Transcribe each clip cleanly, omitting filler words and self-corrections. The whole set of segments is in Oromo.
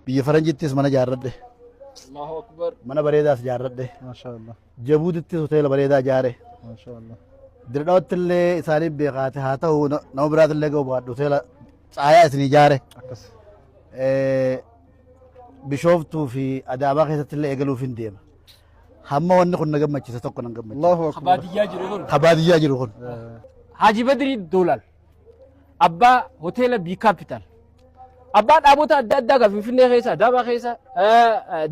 Biyya faranjittis mana ijaarradhe. Allahu Akbar. Mana bareedaas ijaarradhe. Maashaallah. Jabuutittis hoteela bareedaa ijaare. Maashaallah. Dirdhawatti illee isaaniif beekaate haa ta'u nama biraatti illee ga'u baadhu hoteela caayaa isin ijaare. Akkas. Bishooftuu fi Adaamaa keessatti illee eegaluuf hin deema. Hamma wanni kun na gammachiise tokko nan gammachiise. Allahu Akbar. Baadiyyaa jiru kun. Ka baadiyyaa jiru kun. Haji Badrii Doolaal. Abbaa hoteela B Capital. Abbaa dhaabota adda addaa gaa Finfinnee keessa, Adaamaa keessa,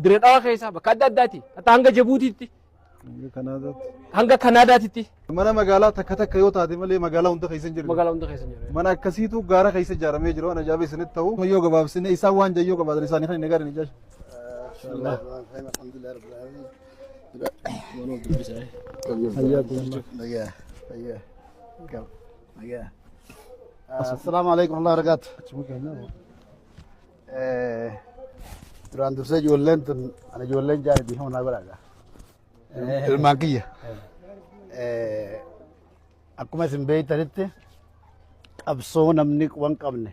Dirree Dhawaa keessa bakka adda addaati. Hatta hanga Jabuutiitti, Kanaadaatti. hanga Kanaadaatitti. Mana magaalaa takka takka yoo taate malee magaalaa hunda keessa hin jirre. Magaalaa hunda keessa hin jirre. Mana akkasiitu gaara keessa ijaaramee jira waan ajaa'iba isinitti ta'u. Yoo gabaabsine isaan waan jayyoo qabaatan isaanii kan hin eegalan ijaaru. Nagaa, nagaa, nagaa. Assalaamu alaikum warahmatullahi wabarakatuh. Duraan dursee ijoolleen tun ana ijoolleen jaartii hima naa godhaadha. Ilmaan kiyya. Akkuma isin beektanitti qabsoo namni quban qabne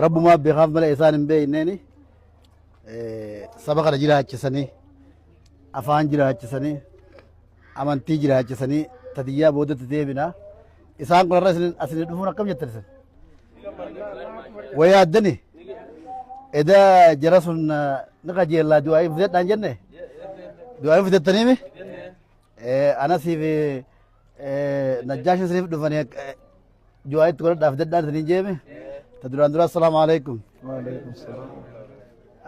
rabbumaa beekaaf malee isaan hin beekneeni saba kana jiraachisanii afaan jiraachisanii amantii jiraachisanii tadiyyaa boodatti deebina. Isaan kun irra isin dhufuun akkam jettan isin? Wayyaa addani? Eda jara sun ni qajeellaa du'aa'ii fudhadhaan jenne? Du'aa'ii fudhattaniimi? Anasiif Najjaash isiniif dhufanii du'aa'ii itti godhadhaa fudhadhaan isiniin jeeme? Ta duraan dura assalaamu alaikum. Waalaikum salaam.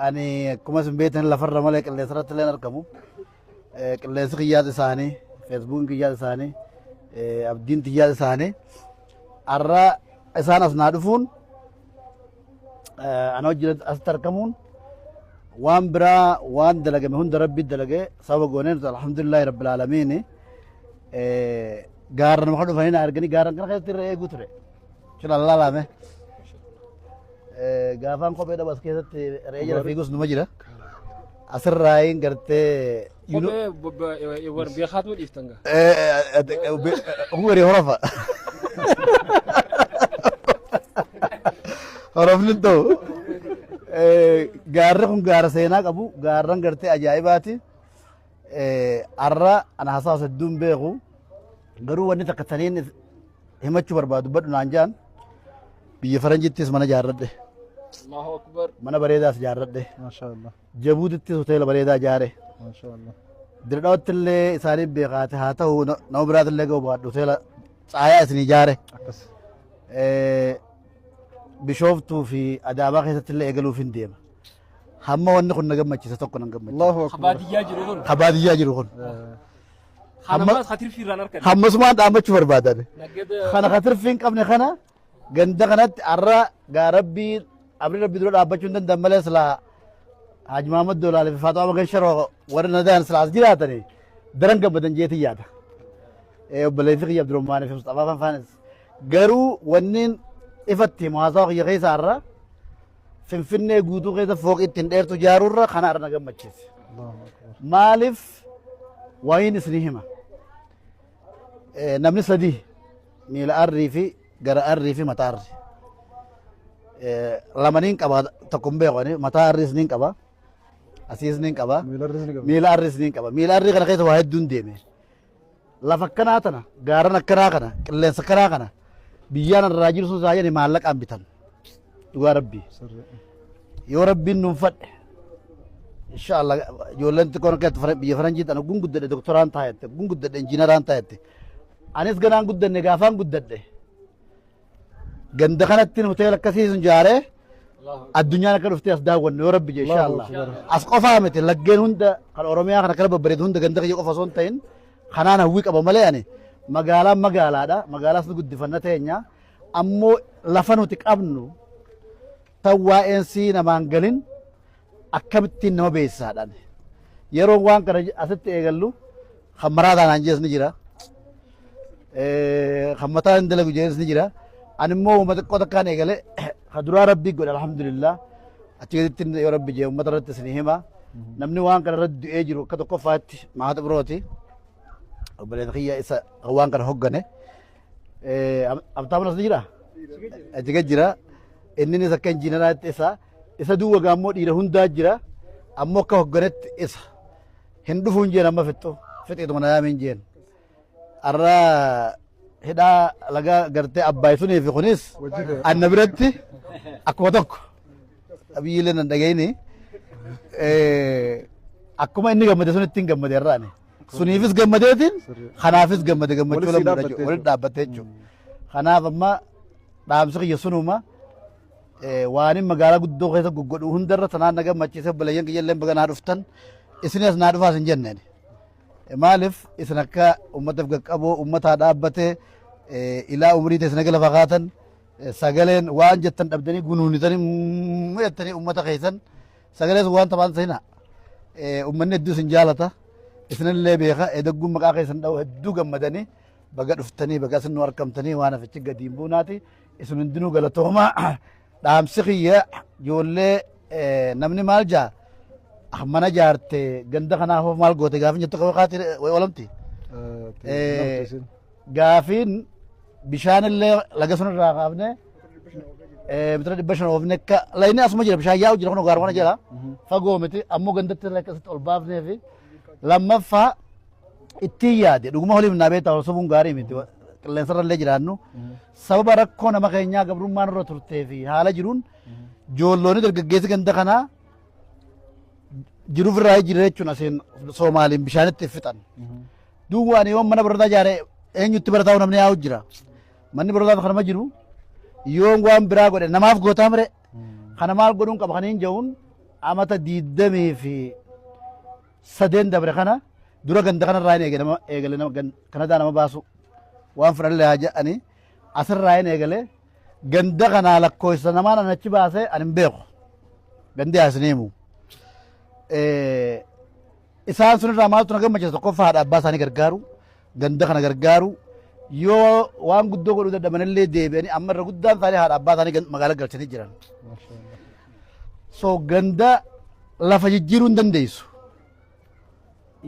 Ani akkuma isin beektan lafarra malee qilleensa irratti illee hin argamu. Qilleensi kiyyaas isaanii, feesbuukiin kiyyaas isaanii, abdiin tiyyaas isaanii. Har'a isaan as naa dhufuun ana wajjin asitti argamuun waan biraa waan dalagame hunda rabbi dalage sababa gooneen alhamdulillahi rabbil aalamiin gaara nama kan dhufanii na arganii gaaran kana keessatti irra eeguu ture. Cina laalame. Gaafaan kophee dhabu as keessatti re'ee jala fiigus numa jira. Asirraayin gartee. Kophee warra beekaatu dhiiftan gaa. Umrii horofa. Horofni ta'u. Gaarri kun gaara seenaa qabu gaarran gartee ajaa'ibaati. Har'a ana hasaasa hedduun beeku garuu wanni takka taniin himachuu barbaadu badhu naan jaan biyya faranjittis mana ijaarradhe. Allahu Akbar. Mana bareedaas ijaarradhe. Maashaallah. Jabuutittis hoteela bareedaa ijaare. Maashaallah. Dirdhawatti illee isaaniif beekaate haa ta'u nama biraatti illee ga'u baadhu hoteela caayaa isin ijaare. Akkas. Bishooftuu fi Adaamaa keessatti illee eegaluuf hin deema. Hamma wanni kun na gammachiise tokko nan gammachiise. Allahu Akbar. Baadiyyaa jiru kun. Ka baadiyyaa jiru kun. Kanammaas katirfii irraan argan. Hammasumaan dhaammachuu barbaadan. Naggada. Kana katirfii hin qabne kana ganda kanatti har'a gaa rabbii abri rabbii dura dhaabbachuu hin danda'an malee silaa Haji Mahammad Doolaalee fi Faaxumaa Magasharoo warri nadaan silaa as jiraatanii daran gammadan jeetii yaada. Obboleessi kiyya Abdurrahmaan fi Mustafaa Fanfaanis garuu wanniin ifatti himu haasawa kiyya keessaa irra Finfinnee guutuu keessa fooqii ittiin dheertu ijaaruurra kana har'a na gammachiise. Maaliif wayiin isinii hima. Namni sadii miila arrii fi gara arrii fi mataa arrii. Lamaniin qaba tokko hin beeku ani mataa arriis niin qaba. Asiis niin qaba. Miilarris ni qaba. Miila arriis niin qaba. Miila arrii kana keessa waa hedduun deeme. Lafa akkanaa tana, gaaran akkanaa kana, qilleensa akkanaa kana biyyaan irraa jiru sun saayyan maallaqaan bitan. Dhugaa rabbii. Sirrii. Yoo rabbiin nuun fadhe insha Allah ijoolleen xiqqoon akka itti biyya faranjii tana gun guddadhe doktoraan taa'ette gun guddadhe injiinaraan taa'ette. Anis ganaan guddanne gaafaan guddadhe. Ganda kanatti hoteela akkasii sun ijaaree addunyaan akka dhuftee as daawwannu yoo rabbi jee insha Allah. As qofaa miti laggeen hunda kan Oromiyaa kan akkana babbareedu hunda ganda kiyya qofa osoo hin ta'in kanaan hawwii qaba malee ani magaalaan magaalaadha magaalaas ni guddifanna teenya ammoo lafa nuti qabnu tan waa'een sii namaan galin akkamittiin nama beeksisaadhaan yeroo waan kana asitti eegallu kan maraa taanaan jees ni jira. Kan mataa hin dalagu jees ni jira. Ani immoo uummata xiqqoo takkaan eegale kan duraa rabbii godhe alhamdulillah. Achi gaditti yoo rabbi jee uummata irratti isin hima. Namni waan kana irratti du'ee jiru akka tokkoffaatti maata birooti. Obboleessa kiyya isa waan kana hoggane. Abtaamuun as ni jira? Achi gad jira. Inninis akka injiinaraatti isa. Isa duwwa gaammoo dhiira hundaa jira. Ammoo akka hogganetti isa. Hin dhufuun jeen amma fixxu. Fixeetuma na yaameen jeen. Arra hidhaa laga gartee Abbaay sunii fi kunis anna biratti akkuma tokko. Abiyyiilee nan dhagayini. Akkuma inni gammade sunitti hin gammade irraa ani. Suniifis gammadeetiin kanaafis gammade gammachuu Walitti lamudha dhaabbattee jechuudha. Walitti dhaabbattee jechuudha. Kanaaf amma dhaamsi kiyya sunuma waan magaalaa guddoo keessa goggodhu hundarra tanaan na gammachiise obboleeyyan kiyya illee baga naa dhuftan isinis naa dhufaas hin jenneen. Maaliif isin akka uummataaf qaqqaboo uummataa dhaabbatee ilaa umrii teessan aga lafa kaatan sagaleen waan jettan dhabdanii gunuunitanii jettanii uummata keessan sagaleen sun waan taphaan seenaa. Uummanni hedduu isin jaalata. Isinillee beeka edagguun maqaa keessan dha'u hedduu gammadanii baga dhuftanii baga isin nu argamtanii waan afichi gadiin buunaati. Isin hundinuu galatoomaa dhaamsi kiyya ijoollee namni maal jaa mana jaarte ganda kanaaf maal goote gaafin jettu qaba kaati olamti. Gaafiin bishaanillee laga sun irraa kaafne mitira 500 oofne akka layni asuma jira bishaan yaa'u jira kun gaaruma kana jira fagoo miti ammoo gandatti illee akkasitti ol baafnee fi lammaffaa ittiin yaade dhuguma holiif naa beektaa ol sobuun gaarii miti qilleensarra illee jiraannu sababa rakkoo nama keenyaa gabrummaan irra turtee fi haala jiruun joolloonni dargaggeessi ganda kanaa jiruuf irraa jira jechuun asiin Soomaaliin bishaanitti fixan. Duuba ani yoon mana barnootaa ijaare eenyutti barataa namni yaa'u jira. Manni barnootaa kanama jiru yoon waan biraa godhe namaaf gootaa mire kana maal godhuun qaba kan hin jehuun amata 23 dabre kana dura ganda kanarraa hin eegale nama eegale nama Kanadaa nama baasu waan fudhanillee haa jedhanii asirraa hin eegale ganda kanaa lakkoofsa namaan an achi baasee ani hin beeku gandi haa isin himu. Isaan sunirraa maaltu na gammachiisa tokkoffaa haadha abbaa isaanii gargaaru ganda kana gargaaru yoo waan guddoo godhuu dadhabanillee deebi'anii amma irra guddaan isaanii haadha abbaa isaanii magaalaa galchanii jiran. So ganda lafa jijjiiruu hin dandeessu.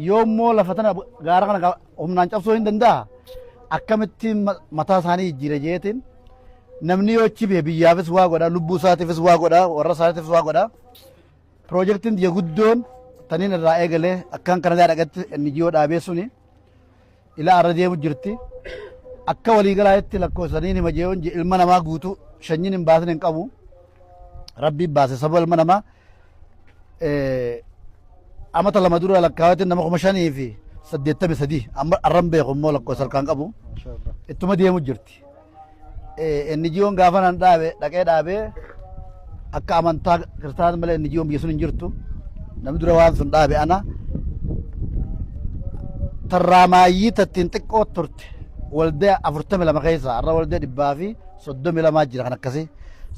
Yoo immoo lafa tana gaara kana humnaan cabsuu hin danda'a. Akkamittiin mataa isaanii jijjiira jeetiin namni yoo achi bahe biyyaafis waa godha lubbuu isaatiifis waa godha warra isaatiifis waa godha. Piroojeektiin biyya guddoon taniin irraa eegalee akkaan Kanadaa dhaqetti NGO dhaabee suni ilaa arra deemu jirti. Akka waliigalaatti lakkoofsaniin hima jeeyoon ilma namaa guutuu shanyiin hin baasin hin qabu. Rabbiin baase saba ilma namaa amata 2 dura lakkaawwatiin nama 5,083 amma arran beeku immoo lakkoofsa harkaan qabu ittuma deemu jirti. NGO'n gaafa nan dhaabe dhaqee dhaabee akka amantaa kiristaanaa malee NGO'n biyya sun hin jirtu. Namni dura waan sun dhaabe ana. Tarraamaayyii tattiin xiqqoo turte waldaa 42 keessa har'a waldaa 132 jira kan akkasii.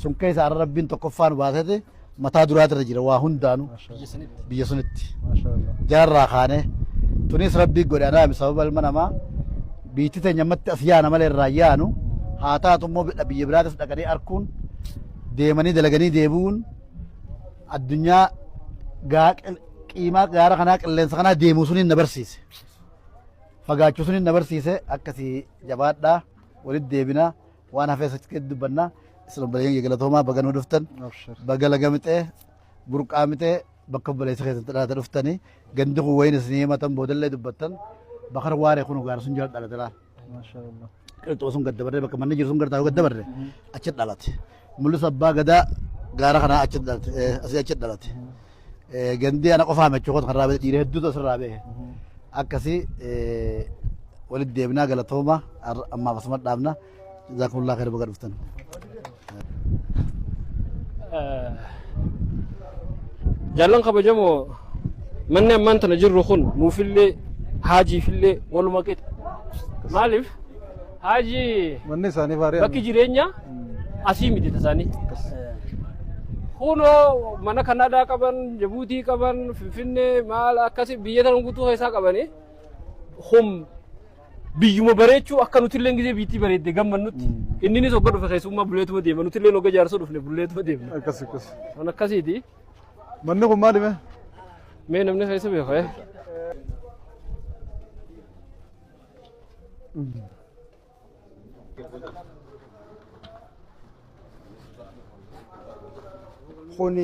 Sun keessa har'a rabbiin tokkoffaa nu baasete mataa duraatirra jira waa hundaanu biyya sunitti. Jaarraa kaanee tunis rabbii godhe anaami sababa ilma namaa biitti teenya ammatti as yaana malee irraa yaanu haa taatu immoo biyya biraatis dhaqanii arkuun deemanii dalaganii deebi'uun addunyaa qiimaa gaara kanaa qilleensa kanaa deemuu suniin na barsiise. Fagaachuu suniin na barsiise akkasii jabaadhaa walitti deebinaa waan hafees achi keessatti dubbannaa isin obboleeyyan galatoomaa baga nu dhuftan baga laga mixee burqaa mixee bakka obboleessa keessatti dhalate dhuftanii gandi kun wayin isin himatan boodallee dubbattan bakar waaree kun gaara sun jala dhalate laal. Qilxuu sun gad dabarree bakka manni jiru sun gartaa gad dabarre achi dhalate. Mul'isa abbaa gadaa gaara kanaa achi dhalate asii achi dhalate. Gandi ana qofaa mechuu kan irraa dhiira hedduutu asirraa bahe. Akkasii walitti deebinaa galatooma ammaaf asuma dhaabna. Jazaakumullah khayr baga dhuftan. Jaallan kabajamoo manni ammaan tana jirru kun nuufillee haajiifillee waluma qixa. Maaliif haajii Manni isaanii faarii. bakki jireenyaa asii miti tasaanii. Kunoo mana Kanaadaa qaban, Jabuutii qaban, Finfinnee maal akkasii biyya tana guutuu keessaa qabanii hum biyyuma bareechuu akka nutillee gisee biittii bareedde gammannutti inninis hogga dhufe keessummaa buleetuma deema nutillee hogga jaarsoo dhufne buleetuma deemna. Akkas akkas. Kan akkasiiti. Manni kun maali mee? Mee namni keessa beeka eh? Kuni